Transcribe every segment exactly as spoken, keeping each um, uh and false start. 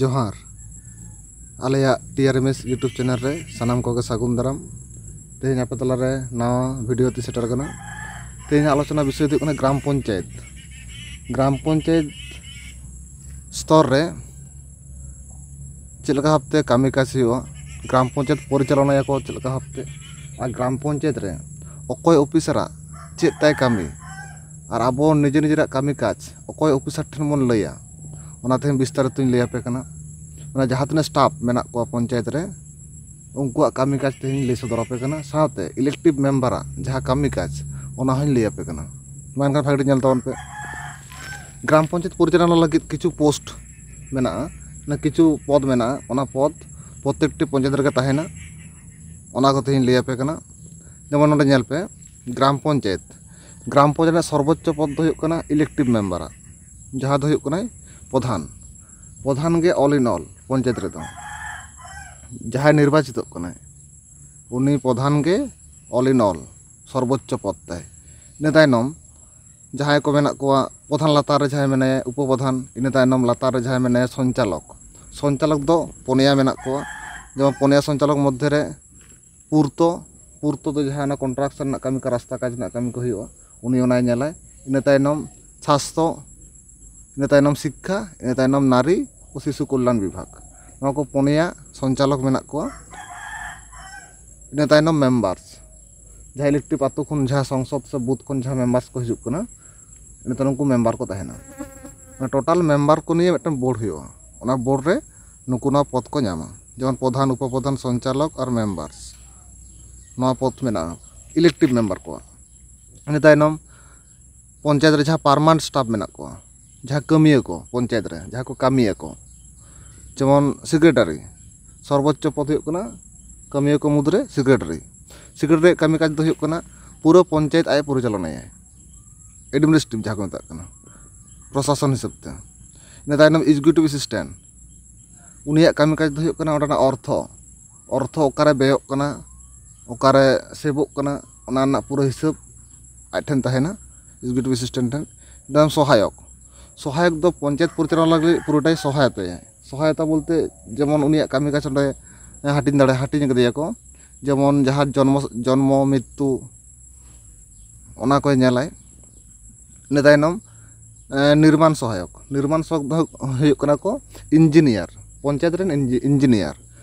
ᱡᱚᱦᱟᱨ᱾ ᱟᱞᱮᱭᱟᱜ ᱴᱤ ᱟᱨ M S YouTube channel ᱨᱮ ᱥᱟᱱᱟᱢ ᱠᱚᱜᱮ ᱥᱟᱹᱜᱩᱱ ᱫᱟᱨᱟᱢ᱾ ᱛᱮᱦᱮᱧ ᱟᱯᱮ ᱛᱟᱞᱟᱨᱮ ᱱᱟᱣᱟ ᱵᱷᱤᱰᱤᱭᱳ ᱛᱮ ᱥᱮᱴᱮᱨ ᱟᱠᱟᱱᱟ᱾ ᱛᱮᱦᱮᱧᱟᱜ ᱟᱞᱳᱪᱚᱱᱟ ᱵᱤᱥᱚᱭ ᱫᱚ ᱦᱩᱭᱩᱜ ᱠᱟᱱᱟ ᱜᱨᱟᱢ ᱯᱚᱧᱪᱟᱭᱮᱛ᱾ ᱜᱨᱟᱢ ᱯᱚᱧᱪᱟᱭᱮᱛ ᱥᱛᱚᱨ ᱨᱮ ᱪᱮᱫ ᱞᱮᱠᱟ ᱵᱷᱟᱵᱽᱛᱮ ᱠᱟᱹᱢᱤ ᱠᱟᱡᱽ ᱦᱩᱭᱩᱜᱼᱟ, ᱜᱨᱟᱢ ᱯᱚᱧᱪᱟᱭᱮᱛ ᱯᱚᱨᱤᱪᱟᱞᱚᱱᱟᱭᱟᱠᱚ ᱪᱮᱫ ᱞᱮᱠᱟ ᱵᱷᱟᱵᱽᱛᱮ, ᱟᱨ ᱜᱨᱟᱢ ᱯᱚᱧᱪᱟᱭᱮᱛ ᱨᱮ ᱚᱠᱚᱭ ᱚᱯᱷᱤᱥᱟᱨᱟᱜ ᱪᱮᱫ ᱛᱟᱭ ᱠᱟᱹᱢᱤ, ᱟᱨ ᱟᱵᱚ ᱱᱤᱡᱮ ᱱᱤᱡᱮᱨᱟᱜ ᱠᱟᱹᱢᱤ ᱠᱟᱡᱽ ᱚᱠᱚᱭ ᱚᱯᱷᱤᱥᱟᱨ ᱴᱷᱮᱱ ᱵᱚᱱ ᱞᱟᱹᱭᱟ, ᱚᱱᱟ ᱛᱮᱦᱮᱧ ᱵᱤᱥᱛᱟᱨᱤᱛᱚᱧ ᱞᱟᱹᱭ ᱟᱯᱮ ᱠᱟᱱᱟ᱾ ᱚᱱᱟ ᱡᱟᱦᱟᱸ ᱛᱤᱱᱟᱹᱜ ᱥᱴᱟᱯ ᱢᱮᱱᱟᱜ ᱠᱚᱣᱟ ᱯᱚᱧᱪᱟᱭᱮᱛ ᱨᱮ, ᱩᱱᱠᱩᱣᱟᱜ ᱠᱟᱹᱢᱤ ᱠᱟᱡᱽ ᱛᱮᱦᱮᱧ ᱞᱟᱹᱭ ᱥᱚᱫᱚᱨ ᱟᱯᱮ ᱠᱟᱱᱟ, ᱥᱟᱶᱛᱮ ᱤᱞᱮᱠᱴᱤᱵᱷ ᱢᱮᱢᱵᱟᱨᱟᱜ ᱡᱟᱦᱟᱸ ᱠᱟᱹᱢᱤ ᱠᱟᱡᱽ, ᱚᱱᱟ ᱦᱚᱸᱧ ᱞᱟᱹᱭ ᱟᱯᱮ ᱠᱟᱱᱟ᱾ ᱢᱟ ᱮᱱᱠᱷᱟᱱ ᱵᱷᱟᱜᱮ ᱴᱷᱤᱠ ᱧᱮᱞ ᱛᱟᱵᱚᱱ ᱯᱮ᱾ ᱜᱨᱟᱢ ᱯᱚᱧᱪᱟᱭᱮᱛ ᱯᱚᱨᱤᱪᱟᱞᱚᱱᱟ ᱞᱟᱹᱜᱤᱫ ᱠᱤᱪᱷᱩ ᱯᱳᱥᱴ ᱢᱮᱱᱟᱜᱼᱟ, ᱢᱟᱱᱮ ᱠᱤᱪᱷᱩ ᱯᱚᱫᱽ ᱢᱮᱱᱟᱜᱼᱟ, ᱚᱱᱟ ᱯᱚᱫᱽ ᱯᱨᱚᱛᱮᱠᱴᱤ ᱯᱚᱧᱪᱟᱭᱮᱛ ᱨᱮᱜᱮ ᱛᱟᱦᱮᱱᱟ, ᱚᱱᱟ ᱠᱚ ᱛᱮᱦᱮᱧ ᱞᱟᱹᱭ ᱟᱯᱮ ᱠᱟᱱᱟ᱾ ᱡᱮᱢᱚᱱ ᱱᱚᱰᱮ ᱧᱮᱞ ᱯᱮ, ᱜᱨᱟᱢ ᱯᱚᱧᱪᱟᱭᱮᱛ, ᱜᱨᱟᱢ ᱯᱚᱧᱪᱟᱭᱮᱛ ᱨᱮᱱᱟᱜ ᱥᱚᱨᱵᱳᱪᱪᱚ ᱯᱚᱫᱽ ᱫᱚ ᱦᱩᱭᱩᱜ ᱠᱟᱱᱟ ᱤᱞᱮᱠᱴᱤᱵᱷ ᱢᱮᱢᱵᱟᱨᱟᱜ, ᱡᱟᱦᱟᱸ ᱫᱚ ᱦᱩᱭᱩᱜ ᱠᱟᱱᱟᱭ ᱯᱨᱚᱫᱷᱟᱱ᱾ ᱯᱨᱚᱫᱷᱟᱱ ᱜᱮ all in all ᱯᱚᱧᱪᱟᱭᱮᱛ ᱨᱮᱫᱚ ᱡᱟᱦᱟᱸᱭ ᱱᱤᱨᱵᱟᱪᱤᱛᱚᱜ ᱠᱟᱱᱟᱭ, ᱩᱱᱤ ᱯᱨᱚᱫᱷᱟᱱ ᱜᱮ all in all ᱥᱚᱨᱵᱳᱪᱪᱚ ᱯᱚᱫᱽ ᱛᱟᱭ᱾ ᱤᱱᱟᱹ ᱛᱟᱭᱱᱚᱢ ᱡᱟᱦᱟᱸᱭ ᱠᱚ ᱢᱮᱱᱟᱜ ᱠᱚᱣᱟ, ᱯᱨᱚᱫᱷᱟᱱ ᱞᱟᱛᱟᱨ ᱨᱮ ᱡᱟᱦᱟᱸᱭ ᱢᱮᱱᱟᱭᱟ ᱩᱯᱚᱯᱨᱚᱫᱷᱟᱱ, ᱤᱱᱟᱹ ᱛᱟᱭᱱᱚᱢ ᱞᱟᱛᱟᱨ ᱨᱮ ᱡᱟᱦᱟᱸᱭ ᱢᱮᱱᱟᱭᱟ ᱥᱚᱧᱪᱟᱞᱚᱠ᱾ ᱥᱚᱧᱪᱟᱞᱚᱠ ᱫᱚ ᱯᱩᱱᱭᱟ ᱢᱮᱱᱟᱜ ᱠᱚᱣᱟ, ᱡᱮᱢᱚᱱ ᱯᱩᱱᱭᱟ ᱥᱚᱧᱪᱟᱞᱚᱠ ᱢᱚᱫᱽᱫᱷᱮ ᱨᱮ ᱯᱩᱨᱛᱚ, ᱯᱩᱨᱛᱚ ᱫᱚ ᱡᱟᱦᱟᱸ ᱚᱱᱟ ᱠᱚᱱᱴᱨᱟᱠᱥᱚᱱ ᱨᱮᱱᱟᱜ ᱠᱟᱹᱢᱤ ᱠᱚ, ᱨᱟᱥᱛᱟ ᱠᱟᱡᱽ ᱨᱮᱱᱟᱜ ᱠᱟᱹᱢᱤ ᱠᱚ ᱦᱩᱭᱩᱜᱼᱟ, ᱩᱱᱤ ᱚᱱᱟᱭ ᱧᱮᱞᱟᱭ᱾ ᱤᱱᱟᱹ ᱛᱟᱭᱱᱚᱢ ᱥᱟᱥᱛᱷᱚ, ᱤᱱᱟᱹ ᱛᱟᱭᱱᱚᱢ ᱥᱤᱠᱠᱷᱟ, ᱤᱱᱟᱹ ᱛᱟᱭᱱᱚᱢ ᱱᱟᱨᱤ ᱳ ᱥᱤᱥᱩ ᱠᱚᱞᱭᱟᱱ ᱵᱤᱵᱷᱟᱜᱽ᱾ ᱱᱚᱣᱟ ᱠᱚ ᱯᱩᱱᱭᱟ ᱥᱚᱧᱪᱟᱞᱚᱠ ᱢᱮᱱᱟᱜ ᱠᱚᱣᱟ᱾ ᱤᱱᱟᱹ ᱛᱟᱭᱱᱚᱢ ᱢᱮᱢᱵᱟᱨᱥ, ᱡᱟᱦᱟᱸ ᱤᱞᱮᱠᱴᱤᱵᱷ ᱟᱛᱳ ᱠᱷᱚᱱ, ᱡᱟᱦᱟᱸ ᱥᱚᱝᱥᱚᱫ ᱥᱮ ᱵᱩᱛᱷ ᱠᱷᱚᱱ ᱡᱟᱦᱟᱸ ᱢᱮᱢᱵᱟᱨᱥ ᱠᱚ ᱦᱤᱡᱩᱜ ᱠᱟᱱᱟ, ᱤᱱᱟᱹ ᱛᱟᱭᱱᱚᱢ ᱩᱱᱠᱩ ᱢᱮᱢᱵᱟᱨ ᱠᱚ ᱛᱟᱦᱮᱱᱟ᱾ ᱚᱱᱟ ᱴᱳᱴᱟᱞ ᱢᱮᱢᱵᱟᱨ ᱠᱚ ᱱᱤᱭᱮ ᱢᱤᱫᱴᱮᱱ ᱵᱳᱨᱰ ᱦᱩᱭᱩᱜᱼᱟ, ᱚᱱᱟ ᱵᱳᱨᱰ ᱨᱮ ᱱᱩᱠᱩ ᱱᱚᱣᱟ ᱯᱚᱫᱽ ᱠᱚ ᱧᱟᱢᱟ, ᱡᱮᱢᱚᱱ ᱯᱨᱚᱫᱷᱟᱱ, ᱩᱯᱚᱯᱨᱚᱫᱷᱟᱱ, ᱥᱚᱧᱪᱟᱞᱚᱠ ᱟᱨ ᱢᱮᱢᱵᱟᱨᱥ᱾ ᱱᱚᱣᱟ ᱯᱚᱫᱽ ᱢᱮᱱᱟᱜᱼᱟ ᱤᱞᱮᱠᱴᱤᱵᱷ ᱢᱮᱢᱵᱟᱨ ᱠᱚᱣᱟᱜ᱾ ᱤᱱᱟᱹ ᱛᱟᱭᱱᱚᱢ ᱯᱚᱧᱪᱟᱭᱮᱛ ᱨᱮ ᱡᱟᱦᱟᱸ ᱯᱟᱨᱢᱟᱱᱮᱱᱴ ᱥᱴᱟᱯ ᱢᱮᱱᱟᱜ ᱠᱚᱣᱟ, ᱡᱟᱦᱟᱸ ᱠᱟᱹᱢᱤᱭᱟᱹ ᱠᱚ, ᱯᱚᱧᱪᱟᱭᱮᱛ ᱨᱮ ᱡᱟᱦᱟᱸ ᱠᱚ ᱠᱟᱹᱢᱤᱭᱟᱠᱚ, ᱡᱮᱢᱚᱱ ᱥᱮᱠᱨᱮᱴᱟᱨᱤ, ᱥᱚᱨᱵᱳᱪᱪᱚ ᱯᱚᱫᱽ ᱦᱩᱭᱩᱜ ᱠᱟᱱᱟ ᱠᱟᱹᱢᱤᱭᱟᱹ ᱠᱚ ᱢᱩᱫᱽᱨᱮ ᱥᱮᱠᱨᱮᱴᱟᱨᱤ᱾ ᱥᱮᱠᱨᱮᱴᱟᱨᱤᱭᱟᱜ ᱠᱟᱹᱢᱤ ᱠᱟᱡᱽ ᱫᱚ ᱦᱩᱭᱩᱜ ᱠᱟᱱᱟ ᱯᱩᱨᱟᱹ ᱯᱚᱧᱪᱟᱭᱮᱛ ᱟᱡ ᱮ ᱯᱚᱨᱤᱪᱟᱞᱚᱱᱟᱭᱟᱭ ᱮᱰᱢᱤᱱᱤᱥᱴᱨᱮᱴᱤᱵᱷ, ᱡᱟᱦᱟᱸ ᱠᱚ ᱢᱮᱛᱟᱜ ᱠᱟᱱᱟ ᱯᱨᱚᱥᱟᱥᱚᱱ ᱦᱤᱥᱟᱹᱵ ᱛᱮ᱾ ᱤᱱᱟᱹ ᱛᱟᱭᱱᱚᱢ ᱮᱠᱡᱤᱠᱤᱭᱩᱴᱤᱵᱷ ᱮᱥᱤᱥᱴᱮᱱᱴ, ᱩᱱᱤᱭᱟᱜ ᱠᱟᱹᱢᱤ ᱠᱟᱡᱽ ᱫᱚ ᱦᱩᱭᱩᱜ ᱠᱟᱱᱟ ᱚᱸᱰᱮᱱᱟᱜ ᱚᱨᱛᱷᱚ, ᱚᱨᱛᱷᱚ ᱚᱠᱟᱨᱮ ᱵᱮᱭᱚᱜ ᱠᱟᱱᱟ, ᱚᱠᱟᱨᱮ ᱥᱮᱵᱷᱚᱜ ᱠᱟᱱᱟ, ᱚᱱᱟ ᱨᱮᱱᱟᱜ ᱯᱩᱨᱟᱹ ᱦᱤᱥᱟᱹᱵ ᱟᱡ ᱴᱷᱮᱱ ᱛᱟᱦᱮᱱᱟ, ᱮᱠᱡᱤᱠᱤᱭᱩᱴᱤᱵᱷ ᱮᱥᱤᱥᱴᱮᱱᱴ ᱴᱷᱮᱱ᱾ ᱤᱱᱟᱹ ᱛᱟᱭᱚᱢ ᱥᱚᱦᱟᱭᱚᱠ, ᱥᱚᱦᱟᱭᱚᱠ ᱫᱚ ᱯᱚᱧᱪᱟᱭᱮᱛ ᱯᱚᱨᱤᱪᱟᱞᱚᱱᱟ ᱞᱟᱹᱜᱤᱫ ᱯᱩᱨᱟᱹᱴᱟᱭ ᱥᱚᱦᱟᱭᱚᱛᱟᱭᱟᱭ᱾ ᱥᱚᱦᱟᱭᱚᱛᱟ ᱵᱚᱞᱛᱮ ᱡᱮᱢᱚᱱ ᱩᱱᱤᱭᱟᱜ ᱠᱟᱹᱢᱤ ᱠᱟᱡᱽ ᱚᱸᱰᱮ ᱦᱟᱹᱴᱤᱧ ᱫᱟᱲᱮ ᱦᱟᱹᱴᱤᱧ ᱠᱟᱫᱮᱭᱟ ᱠᱚ, ᱡᱮᱢᱚᱱ ᱡᱟᱦᱟᱸ ᱡᱚᱱᱢᱚ ᱡᱚᱱᱢᱚ ᱢᱨᱤᱛᱛᱩ, ᱚᱱᱟ ᱠᱚᱭ ᱧᱮᱞᱟᱭ᱾ ᱤᱱᱟᱹ ᱛᱟᱭᱱᱚᱢ ᱱᱤᱨᱢᱟᱱ ᱥᱚᱦᱟᱭᱚᱠ᱾ ᱱᱤᱨᱢᱟᱱ ᱥᱚᱦᱟᱭᱚᱠ ᱫᱚ ᱦᱩᱭᱩᱜ ᱠᱟᱱᱟ ᱠᱚ ᱤᱧᱡᱤᱱᱤᱭᱟᱨ, ᱯᱚᱧᱪᱟᱭᱮᱛ ᱨᱮᱱ ᱤᱧᱡᱤᱱᱤᱭᱟᱨ,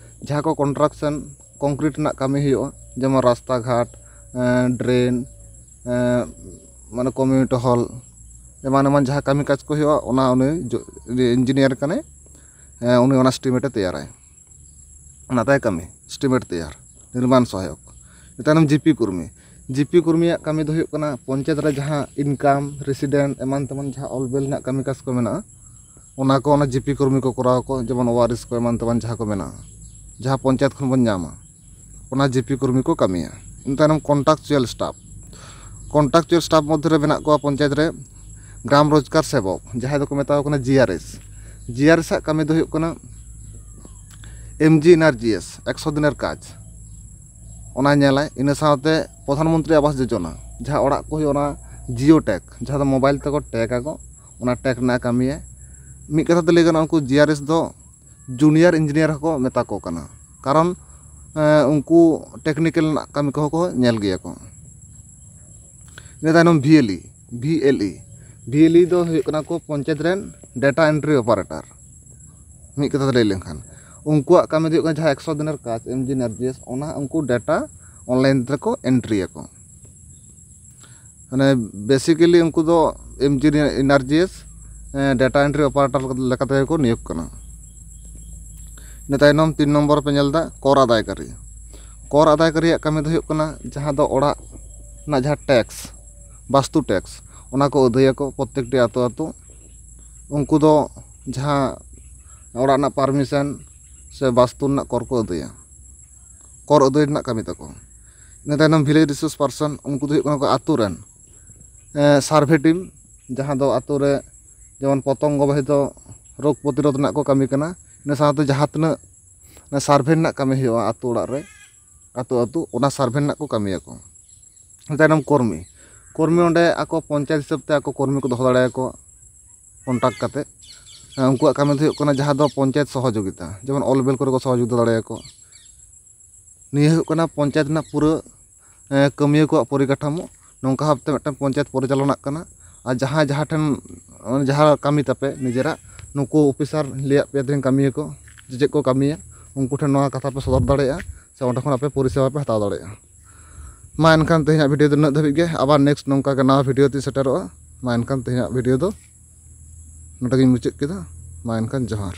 ᱡᱟᱦᱟᱸ ᱠᱚ ᱠᱚᱱᱴᱨᱟᱠᱥᱚᱱ, ᱠᱚᱝᱠᱨᱤᱴ ᱨᱮᱱᱟᱜ ᱠᱟᱹᱢᱤ ᱦᱩᱭᱩᱜᱼᱟ, ᱡᱮᱢᱚᱱ ᱨᱟᱥᱛᱟ ᱜᱷᱟᱴ, ᱰᱨᱮᱱ, ᱢᱟᱱᱮ ᱠᱚᱢᱤᱭᱩᱱᱤᱴᱤ ᱦᱚᱞ, ᱮᱢᱟᱱ ᱮᱢᱟᱱ ᱡᱟᱦᱟᱸ ᱠᱟᱹᱢᱤ ᱠᱟᱡᱽ ᱠᱚ ᱦᱩᱭᱩᱜᱼᱟ, ᱚᱱᱟ ᱩᱱᱤ ᱤᱧᱡᱤᱱᱤᱭᱟᱨ ᱠᱟᱱᱟᱭ, ᱩᱱᱤ ᱚᱱᱟ ᱮᱥᱴᱤᱢᱮᱴ ᱮ ᱛᱮᱭᱟᱨᱟᱭ᱾ ᱚᱱᱟ ᱛᱟᱭ ᱠᱟᱹᱢᱤ, ᱮᱥᱴᱤᱢᱮᱴ ᱛᱮᱭᱟᱨ, ᱱᱤᱨᱢᱟᱱ ᱥᱚᱦᱟᱭᱚᱠ᱾ ᱤᱱᱟᱹ ᱛᱟᱭᱱᱚᱢ ᱡᱤᱯᱤ ᱠᱚᱨᱢᱤ᱾ ᱡᱤᱯᱤ ᱠᱚᱨᱢᱤᱭᱟᱜ ᱠᱟᱹᱢᱤ ᱫᱚ ᱦᱩᱭᱩᱜ ᱠᱟᱱᱟ ᱯᱚᱧᱪᱟᱭᱮᱛ ᱨᱮ ᱡᱟᱦᱟᱸ ᱤᱱᱠᱟᱢ, ᱨᱮᱥᱤᱰᱮᱱᱴ, ᱮᱢᱟᱱ ᱛᱮᱢᱟᱱ ᱡᱟᱦᱟᱸ ᱚᱞ ᱵᱮᱞ ᱨᱮᱱᱟᱜ ᱠᱟᱹᱢᱤ ᱠᱟᱡᱽ ᱠᱚ ᱢᱮᱱᱟᱜᱼᱟ, ᱚᱱᱟ ᱠᱚ ᱚᱱᱟ ᱡᱤᱯᱤ ᱠᱚᱨᱢᱤ ᱠᱚ ᱠᱚᱨᱟᱣ ᱟᱠᱚ, ᱡᱮᱢᱚᱱ ᱳᱣᱟᱨᱤᱥ ᱠᱚ ᱮᱢᱟᱱ ᱛᱮᱢᱟᱱ ᱡᱟᱦᱟᱸ ᱠᱚ ᱢᱮᱱᱟᱜᱼᱟ, ᱡᱟᱦᱟᱸ ᱯᱚᱧᱪᱟᱭᱮᱛ ᱠᱷᱚᱱ ᱵᱚᱱ ᱧᱟᱢᱟ, ᱚᱱᱟ ᱡᱤᱯᱤ ᱠᱚᱨᱢᱤ ᱠᱚ ᱠᱟᱹᱢᱤᱭᱟ᱾ ᱤᱱᱟᱹ ᱛᱟᱭᱱᱚᱢ ᱠᱚᱱᱴᱨᱟᱠᱪᱩᱭᱟᱞ ᱥᱴᱟᱯ᱾ ᱠᱚᱱᱴᱨᱟᱠᱪᱩᱭᱟᱞ ᱥᱴᱟᱯ ᱢᱚᱫᱽᱫᱷᱮ ᱨᱮ ᱢᱮᱱᱟᱜ ᱠᱚᱣᱟ ᱯᱚᱧᱪᱟᱭᱮᱛ ᱨᱮ ᱜᱨᱟᱢ ᱨᱳᱡᱽᱜᱟᱨ ᱥᱮᱵᱚᱠ, ᱡᱟᱦᱟᱸᱭ ᱫᱚᱠᱚ ᱢᱮᱛᱟ ᱠᱚ ᱠᱟᱱᱟ ᱡᱤᱟᱨᱮᱥ᱾ ᱡᱤᱟᱨᱮᱥ ᱟᱜ ᱠᱟᱹᱢᱤ ᱫᱚ ᱦᱩᱭᱩᱜ ᱠᱟᱱᱟ ᱮᱢ G N R G S, ᱮᱠᱥᱚ ᱫᱤᱱᱮᱨ ᱠᱟᱡᱽ, ᱚᱱᱟ ᱧᱮᱞᱟᱭ᱾ ᱤᱱᱟᱹ ᱥᱟᱶᱛᱮ ᱯᱨᱚᱫᱷᱟᱱ ᱢᱚᱱᱛᱨᱤ ᱟᱵᱟᱥ ᱡᱳᱡᱚᱱᱟ, ᱡᱟᱦᱟᱸ ᱚᱲᱟᱜ ᱠᱚ ᱦᱩᱭᱩᱜᱼᱟ, ᱚᱱᱟ ᱡᱤᱭᱳ ᱴᱮᱜᱽ, ᱡᱟᱦᱟᱸ ᱫᱚ ᱢᱳᱵᱟᱭᱤᱞ ᱛᱮᱠᱚ ᱴᱮᱜᱽ ᱟᱠᱚ, ᱚᱱᱟ ᱴᱮᱜᱽ ᱨᱮᱱᱟᱜ ᱠᱟᱹᱢᱤᱭᱟᱭ᱾ ᱢᱤᱫ ᱠᱟᱛᱷᱟ ᱛᱮ ᱞᱟᱹᱭ ᱜᱟᱱᱚᱜᱼᱟ, ᱩᱱᱠᱩ ᱡᱤᱟᱨᱮᱥ ᱫᱚ ᱡᱩᱱᱤᱭᱟᱨ ᱤᱧᱡᱤᱱᱤᱭᱟᱨ ᱦᱚᱸᱠᱚ ᱢᱮᱛᱟ ᱠᱚ ᱠᱟᱱᱟ, ᱠᱟᱨᱚᱱ ᱩᱱᱠᱩ ᱴᱮᱠᱱᱤᱠᱮᱞ ᱨᱮᱱᱟᱜ ᱠᱟᱹᱢᱤ ᱠᱚᱦᱚᱸ ᱠᱚ ᱧᱮᱞ ᱜᱮᱭᱟ ᱠᱚ᱾ ᱤᱱᱟᱹ ᱛᱟᱭᱱᱚᱢ ᱵᱷᱤ ᱮᱞ ᱤ᱾ ᱵᱷᱤ ᱮᱞ ᱤ, ᱵᱷᱤ ᱮᱞ ᱤ ᱫᱚ ᱦᱩᱭᱩᱜ ᱠᱟᱱᱟ ᱠᱚ ᱯᱚᱧᱪᱟᱭᱮᱛ ᱨᱮᱱ ᱰᱮᱴᱟ ᱮᱱᱴᱨᱤ ᱚᱯᱟᱨᱮᱴᱟᱨ᱾ ᱢᱤᱫ ᱠᱟᱛᱷᱟ ᱛᱮ ᱞᱟᱹᱭ ᱞᱮᱱᱠᱷᱟᱱ, ᱩᱱᱠᱩᱣᱟᱜ ᱠᱟᱹᱢᱤ ᱫᱚ ᱦᱩᱭᱩᱜ ᱠᱟᱱᱟ ᱡᱟᱦᱟᱸ ᱮᱠᱥᱚ ᱫᱤᱱᱮᱨ ᱠᱟᱡᱽ, ᱮᱢ G N R G S, ᱚᱱᱟ ᱩᱱᱠᱩ ᱰᱮᱴᱟ ᱚᱱᱞᱟᱭᱤᱱ ᱨᱮᱠᱚ ᱮᱱᱴᱨᱤᱭᱟᱠᱚ᱾ ᱢᱟᱱᱮ ᱵᱮᱥᱤᱠᱮᱞᱤ ᱩᱱᱠᱩ ᱫᱚ M G N R G S data entry operator ᱞᱮᱠᱟ ᱛᱮᱜᱮ ᱠᱚ ᱱᱤᱭᱳᱜᱽ ᱠᱟᱱᱟ᱾ ᱤᱱᱟᱹ ᱛᱟᱭᱱᱚᱢ ᱛᱤᱱ ᱱᱚᱢᱵᱚᱨ ᱯᱮ ᱧᱮᱞ ᱮᱫᱟ ᱠᱚᱨ ᱟᱫᱟᱭᱠᱟᱨᱤ᱾ ᱠᱚᱨ ᱟᱫᱟᱭᱠᱟᱨᱤᱭᱟᱜ ᱠᱟᱹᱢᱤ ᱫᱚ ᱦᱩᱭᱩᱜ ᱠᱟᱱᱟ ᱡᱟᱦᱟᱸ ᱫᱚ ᱚᱲᱟᱜ ᱨᱮᱱᱟᱜ ᱡᱟᱦᱟᱸ ᱴᱮᱠᱥ, ᱵᱟᱥᱛᱩ ᱴᱮᱠᱥ, ᱚᱱᱟ ᱠᱚ ᱟᱹᱫᱟᱹᱭᱟᱠᱚ ᱯᱨᱚᱛᱛᱮᱠᱴᱤ ᱟᱹᱛᱩ ᱟᱹᱛᱩ᱾ ᱩᱱᱠᱩ ᱫᱚ ᱡᱟᱦᱟᱸ ᱚᱲᱟᱜ ᱨᱮᱱᱟᱜ ᱯᱟᱨᱢᱤᱥᱚᱱ ᱥᱮ ᱵᱟᱥᱛᱩ ᱨᱮᱱᱟᱜ ᱠᱚᱨ ᱠᱚ ᱟᱹᱫᱟᱹᱭᱟ, ᱠᱚᱨ ᱟᱹᱫᱟᱹᱭ ᱨᱮᱱᱟᱜ ᱠᱟᱹᱢᱤ ᱛᱟᱠᱚ᱾ ᱤᱱᱟᱹ ᱛᱟᱭᱱᱚᱢ ᱵᱷᱤᱞᱮᱡᱽ ᱨᱤᱥᱳᱨᱥ ᱯᱟᱨᱥᱚᱱ, ᱩᱱᱠᱩ ᱫᱚ ᱦᱩᱭᱩᱜ ᱠᱟᱱᱟ ᱠᱚ ᱟᱹᱛᱩ ᱨᱮᱱ ᱥᱟᱨᱵᱷᱮ ᱴᱤᱢ, ᱡᱟᱦᱟᱸ ᱫᱚ ᱟᱹᱛᱩ ᱨᱮ ᱡᱮᱢᱚᱱ ᱯᱚᱛᱚᱝᱜᱚ ᱵᱟᱦᱤᱛ ᱨᱳᱜᱽ ᱯᱨᱚᱛᱤᱨᱳᱫᱷ ᱨᱮᱱᱟᱜ ᱠᱚ ᱠᱟᱹᱢᱤ ᱠᱟᱱᱟ᱾ ᱤᱱᱟᱹ ᱥᱟᱶᱛᱮ ᱡᱟᱦᱟᱸ ᱛᱤᱱᱟᱹᱜ ᱥᱟᱨᱵᱷᱮ ᱨᱮᱱᱟᱜ ᱠᱟᱹᱢᱤ ᱦᱩᱭᱩᱜᱼᱟ ᱟᱹᱛᱩ ᱚᱲᱟᱜ ᱨᱮ, ᱟᱹᱛᱩ ᱟᱹᱛᱩ, ᱚᱱᱟ ᱥᱟᱨᱵᱷᱮ ᱨᱮᱱᱟᱜ ᱠᱚ ᱠᱟᱹᱢᱤᱭᱟᱠᱚ᱾ ᱛᱟᱭᱱᱚᱢ ᱠᱚᱨᱢᱤ᱾ ᱠᱚᱨᱢᱤ ᱚᱸᱰᱮ ᱟᱠᱚ ᱯᱚᱧᱪᱟᱭᱮᱛ ᱦᱤᱥᱟᱹᱵ ᱛᱮ ᱟᱠᱚ ᱠᱚᱨᱢᱤ ᱠᱚ ᱫᱚᱦᱚ ᱫᱟᱲᱮᱭᱟᱠᱚᱣᱟ ᱠᱚᱱᱴᱟᱠᱴ ᱠᱟᱛᱮ᱾ ᱩᱱᱠᱩᱣᱟᱜ ᱠᱟᱹᱢᱤ ᱫᱚ ᱦᱩᱭᱩᱜ ᱠᱟᱱᱟ ᱡᱟᱦᱟᱸ ᱫᱚ ᱯᱚᱧᱪᱟᱭᱮᱛ ᱥᱚᱦᱚᱡᱳᱜᱤᱛᱟ, ᱡᱮᱢᱚᱱ ᱚᱞ ᱵᱮᱞ ᱠᱚᱨᱮ ᱠᱚ ᱥᱚᱦᱚᱡᱳᱜᱤᱛᱟ ᱫᱟᱲᱮᱭᱟᱠᱚ᱾ ᱱᱤᱭᱟᱹ ᱦᱩᱭᱩᱜ ᱠᱟᱱᱟ ᱯᱚᱧᱪᱟᱭᱮᱛ ᱨᱮᱱᱟᱜ ᱯᱩᱨᱟᱹ, ᱮ, ᱠᱟᱹᱢᱤᱭᱟᱹ ᱠᱚᱣᱟᱜ ᱯᱚᱨᱤᱠᱟᱴᱷᱟᱢᱳ᱾ ᱱᱚᱝᱠᱟ ᱵᱷᱟᱵᱛᱮ ᱢᱤᱫᱴᱟᱝ ᱯᱚᱧᱪᱟᱭᱮᱛ ᱯᱚᱨᱤᱪᱟᱞᱚᱱᱟᱜ ᱠᱟᱱᱟ᱾ ᱟᱨ ᱡᱟᱦᱟᱸᱭ ᱡᱟᱦᱟᱸ ᱴᱷᱮᱱ, ᱡᱟᱦᱟᱸ ᱠᱟᱹᱢᱤ ᱛᱟᱯᱮ ᱱᱤᱡᱮᱨᱟᱜ, ᱱᱩᱠᱩ ᱚᱯᱷᱤᱥᱟᱨ ᱞᱟᱹᱭᱟᱫ ᱯᱮᱭᱟ ᱛᱮᱦᱮᱧ ᱠᱟᱹᱢᱤᱭᱟᱹ ᱠᱚ ᱡᱮ ᱪᱮᱫ ᱠᱚ ᱠᱟᱹᱢᱤᱭᱟ, ᱩᱱᱠᱩ ᱴᱷᱮᱱ ᱱᱚᱣᱟ ᱠᱟᱛᱷᱟ ᱯᱮ ᱥᱚᱫᱚᱨ ᱫᱟᱲᱮᱭᱟᱜᱼᱟ, ᱥᱮ ᱚᱸᱰᱮ ᱠᱷᱚᱱ ᱟᱯᱮ ᱯᱚᱨᱤᱥᱮᱵᱟ ᱯᱮ ᱦᱟᱛᱟᱣ ᱫᱟᱲᱮᱭᱟᱜᱼᱟ᱾ ᱢᱟ ᱮᱱᱠᱷᱟᱱ ᱛᱮᱦᱮᱧᱟᱜ ᱵᱷᱤᱰᱤᱭᱳ ᱫᱚ ᱱᱤᱱᱟᱹᱜ ᱫᱷᱟᱹᱵᱤᱡ ᱜᱮ᱾ ᱟᱵᱟᱨ ᱱᱮᱠᱥᱴ ᱱᱚᱝᱠᱟ ᱜᱮ ᱱᱟᱣᱟ ᱵᱷᱤᱰᱤᱭᱳ ᱛᱤᱧ ᱥᱮᱴᱮᱨᱚᱜᱼᱟ᱾ ᱢᱟ ᱮᱱᱠᱷᱟᱱ ᱛᱮᱦᱮᱧᱟᱜ ᱵᱷᱤᱰᱤᱭᱳ ᱫᱚ ᱱᱚᱰᱮ ᱜᱤᱧ ᱢᱩᱪᱟᱹᱫ ᱠᱮᱫᱟ᱾ ᱢᱟ ᱮᱱᱠᱷᱟᱱ ᱡᱚᱦᱟᱨ᱾